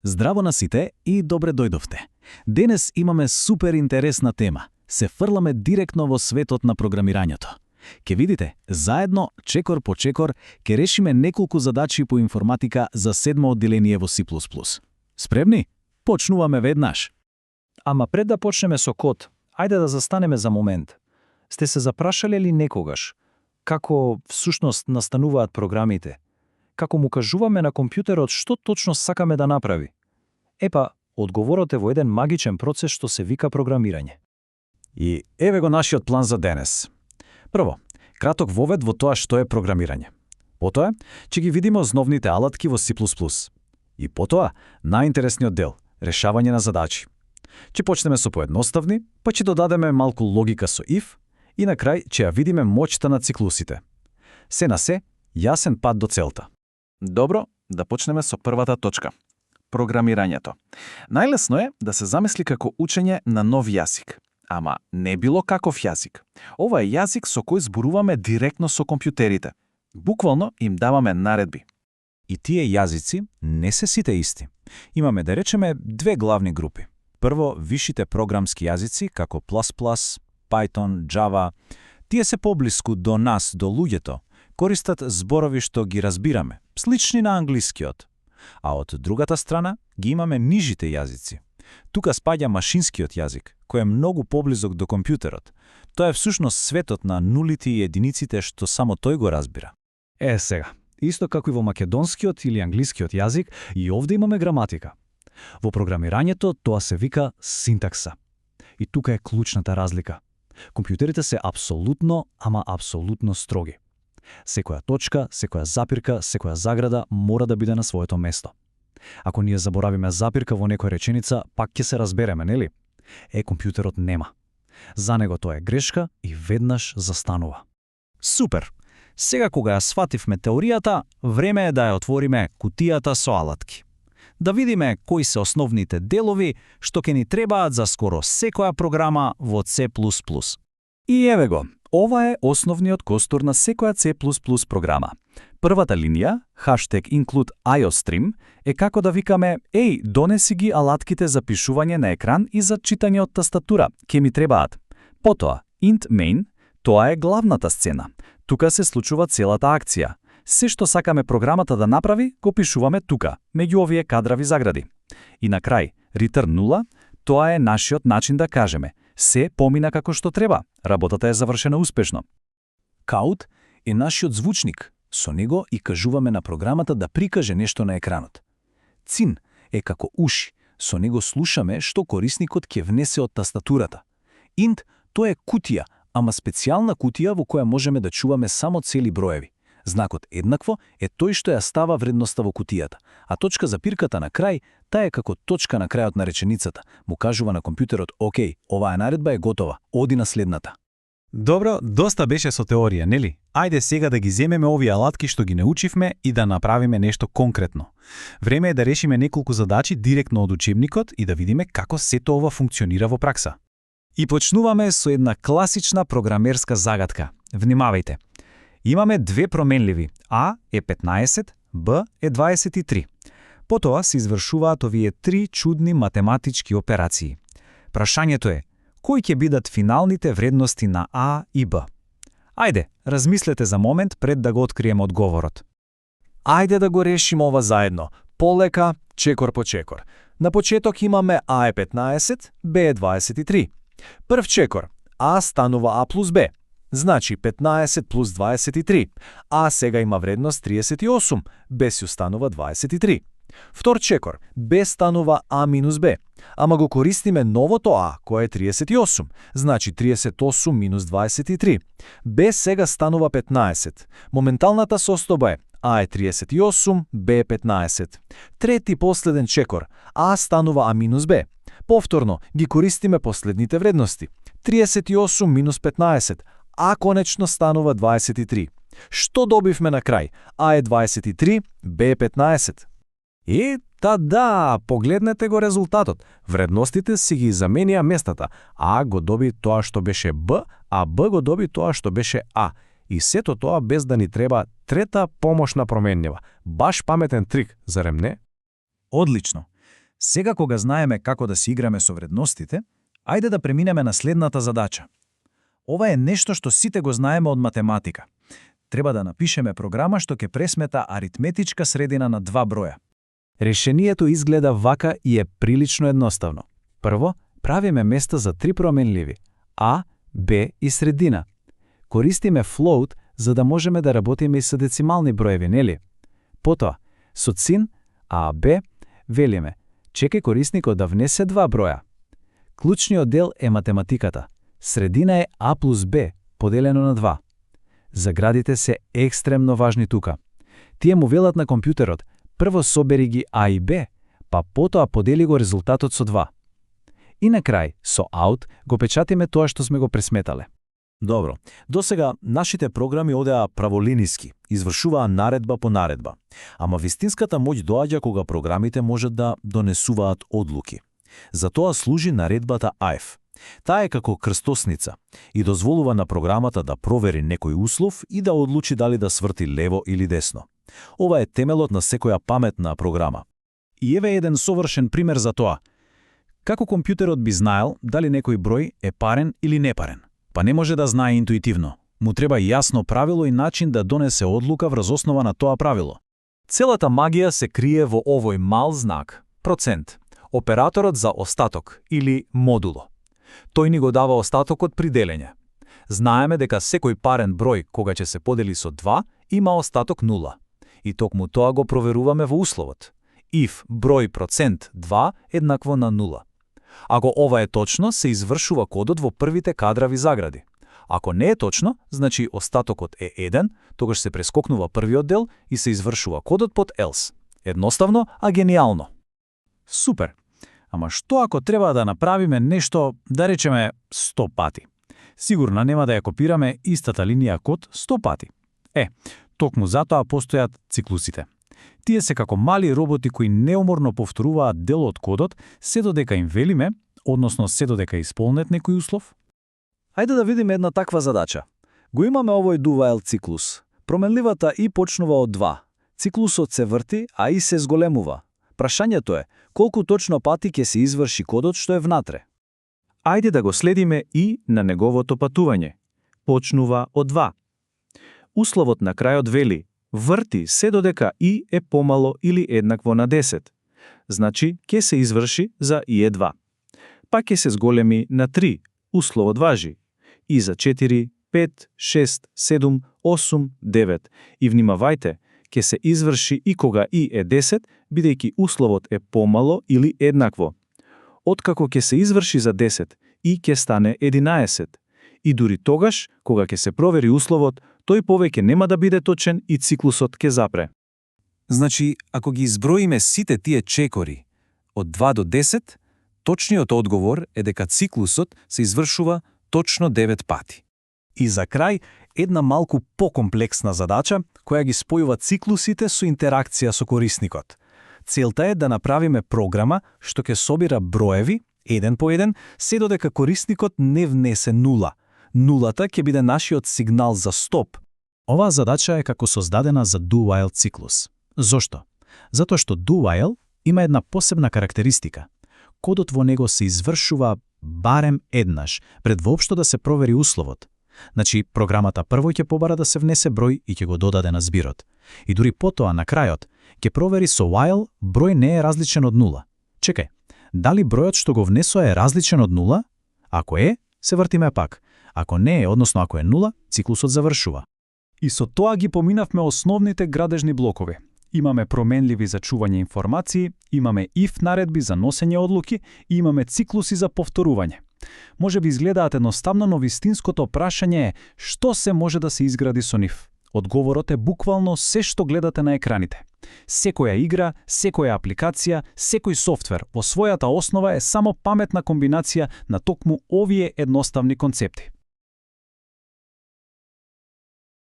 Здраво на сите и добре дојдовте. Денес имаме супер интересна тема. Се фрламе директно во светот на програмирањето. Ке видите, заедно, чекор по чекор, ке решиме неколку задачи по информатика за 7 одделение во C++. Спремни? Почнуваме веднаш. Ама пред да почнеме со код, ајде да застанеме за момент. Сте се запрашале ли некогаш како всушност настануваат програмите? Како му кажуваме на компјутерот што точно сакаме да направи? Епа, одговорот е во еден магичен процес што се вика програмирање. И еве го нашиот план за денес. Прво, краток вовед во тоа што е програмирање. Потоа, ќе ги видиме основните алатки во C++. И потоа, најинтересниот дел – решавање на задачи. Ќе почнеме со поедноставни, па ќе додадеме малку логика со if и на крај ќе ја видиме моќта на циклусите. Се на се, јасен пат до целта. Добро, да почнеме со првата точка. Програмирањето. Најлесно е да се замисли како учење на нов јазик. Ама не било каков јазик. Ова е јазик со кој зборуваме директно со компјутерите. Буквално им даваме наредби. И тие јазици не се сите исти. Имаме, да речеме, две главни групи. Прво, вишите програмски јазици, како C++, Python, Java. Тие се поблиску до нас, до луѓето. Користат зборови што ги разбираме, слични на англискиот. А од другата страна ги имаме нижите јазици. Тука спаѓа машинскиот јазик, кој е многу поблизок до компјутерот. Тоа е всушност светот на нулите и единиците што само тој го разбира. Сега, исто како и во македонскиот или англискиот јазик, и овде имаме граматика. Во програмирањето тоа се вика синтакса. И тука е клучната разлика. Компјутерите се апсолутно, ама апсолутно строги. Секоја точка, секоја запирка, секоја заграда мора да биде на своето место. Ако ние заборавиме запирка во некоја реченица, пак ќе се разбереме, нели? Компјутерот нема. За него тоа е грешка и веднаш застанува. Супер! Сега кога ја свативме теоријата, време е да ја отвориме кутијата со алатки. Да видиме кои се основните делови што ќе ни требаат за скоро секоја програма во C++. И еве го, ова е основниот костур на секоја C++ програма. Првата линија, #include iostream, е како да викаме «Еј, донеси ги алатките за пишување на екран и за читање од тастатура, ке ми требаат». Потоа, int main, тоа е главната сцена. Тука се случува целата акција. Се што сакаме програмата да направи, го пишуваме тука, меѓу овие кадрави загради. И на крај, return 0, тоа е нашиот начин да кажеме се помина како што треба, работата е завршена успешно. Каут е нашиот звучник. Со него и кажуваме на програмата да прикаже нешто на екранот. Цин е како уши. Со него слушаме што корисникот ќе внесе од тастатурата. Int, тоа е кутија, ама специјална кутија во која можеме да чуваме само цели броеви. Знакот еднакво е тој што ја става вредноста во кутијата, а точка за пирката на крај, таа е како точка на крајот на реченицата. Му кажува на компјутерот, окей, оваа наредба е готова, оди на следната. Добро, доста беше со теорија, нели? Ајде сега да ги земеме овие алатки што ги научивме и да направиме нешто конкретно. Време е да решиме неколку задачи директно од учебникот и да видиме како сето ова функционира во пракса. И почнуваме со една класична програмерска загадка. Внимавајте. Имаме две променливи. А е 15, Б е 23. Потоа се извршуваат овие три чудни математички операции. Прашањето е, кои ќе бидат финалните вредности на А и Б? Ајде, размислете за момент пред да го откриеме одговорот. Ајде да го решиме ова заедно. Полека, чекор по чекор. На почеток имаме А е 15, Б е 23. Прв чекор. А станува А плюс Б. Значи 15 плюс 23. А сега има вредност 38, Б си останува 23. Втор чекор. Б станува А минус Б. Ама го користиме новото А, кое е 38. Значи 38 минус 23. Б сега станува 15. Моменталната состојба е А е 38, Б е 15. Трети последен чекор. А станува А минус Б. Повторно ги користиме последните вредности. 38 минус 15. А конечно станува 23. Што добивме на крај? А е 23, Б е 15. Да, погледнете го резултатот. Вредностите си ги заменија местата. А го доби тоа што беше Б, а Б го доби тоа што беше А. И сето тоа без да ни треба трета помошна променлива. Баш паметен трик, зарем не? Одлично. Сега кога знаеме како да си играме со вредностите, ајде да преминеме на следната задача. Ова е нешто што сите го знаеме од математика. Треба да напишеме програма што ќе пресмета аритметичка средина на два броја. Решението изгледа вака и е прилично едноставно. Прво, правиме места за три променливи А, Б и средина. Користиме float за да можеме да работиме и со децимални броеви, нели? Потоа, со цин А, Б, велиме, чекај корисникот да внесе два броја. Клучниот дел е математиката. Средина е А плюс Б, поделено на 2. Заградите се екстремно важни тука. Тие му велат на компјутерот, прво собери ги А и Б, па потоа подели го резултатот со 2. И на крај, со out, го печатиме тоа што сме го пресметале. Добро, досега нашите програми одеа праволиниски, извршуваа наредба по наредба. Ама вистинската моќ доаѓа кога програмите можат да донесуваат одлуки. За тоа служи наредбата if. Таа е како крстосница и дозволува на програмата да провери некој услов и да одлучи дали да сврти лево или десно. Ова е темелот на секоја паметна програма. И еве еден совршен пример за тоа. Како компјутерот би знаел дали некој број е парен или непарен? Па не може да знае интуитивно. Му треба јасно правило и начин да донесе одлука врз основа на тоа правило. Целата магија се крие во овој мал знак, процент, операторот за остаток или модуло. Тој ни го дава остатокот при делење. Знаеме дека секој парен број кога ќе се подели со 2 има остаток 0. И токму тоа го проверуваме во условот. If број процент 2 еднакво на 0. Ако ова е точно, се извршува кодот во првите кадрави загради. Ако не е точно, значи остатокот е 1, тогаш се прескокнува првиот дел и се извршува кодот под else. Едноставно, а гениално. Супер! Ама што ако треба да направиме нешто, да речеме, 100 пати? Сигурно нема да ја копираме истата линија код 100 пати. Токму затоа постојат циклусите. Тие се како мали роботи кои неуморно повторуваат дел од кодот, се додека им велиме, односно се додека исполнет некој услов. Ајде да видиме една таква задача. Го имаме овој do while циклус. Променливата и почнува од 2. Циклусот се врти, а и се зголемува. Прашањето е, колку точно пати ќе се изврши кодот што е внатре. Ајде да го следиме и на неговото патување. Почнува од 2. Условот на крајот вели, врти се додека и е помало или еднакво на 10. Значи, ќе се изврши за и е 2. Па ќе се зголеми на 3. Условот важи. И за 4, 5, 6, 7, 8, 9. И внимавајте, ќе се изврши и кога и е 10, бидејќи условот е помало или еднакво. Откако ќе се изврши за 10, и ќе стане 11. И дури тогаш, кога ќе се провери условот, тој повеќе нема да биде точен и циклусот ќе запре. Значи, ако ги изброиме сите тие чекори од 2 до 10, точниот одговор е дека циклусот се извршува точно 9 пати. И за крај, една малку покомплексна задача, која ги спојува циклусите со интеракција со корисникот. Целта е да направиме програма што ќе собира броеви, еден по еден, се додека корисникот не внесе нула. Нулата ќе биде нашиот сигнал за стоп. Оваа задача е како создадена за do while циклус. Зошто? Затоа што do while има една посебна карактеристика. Кодот во него се извршува барем еднаш, пред воопшто да се провери условот. Значи, програмата прво ќе побара да се внесе број и ќе го додаде на збирот. И дури потоа, на крајот, ќе провери со while број не е различен од 0. Чекај, дали бројот што го внесоа е различен од 0? Ако е, се вртиме пак. Ако не е, односно ако е 0, циклусот завршува. И со тоа ги поминавме основните градежни блокови. Имаме променливи за чување информации, имаме if наредби за носење одлуки и имаме циклуси за повторување. Може би изгледаат едноставно, но вистинското прашање е што се може да се изгради со нив. Одговорот е буквално се што гледате на екраните. Секоја игра, секоја апликација, секој софтвер во својата основа е само паметна комбинација на токму овие едноставни концепти.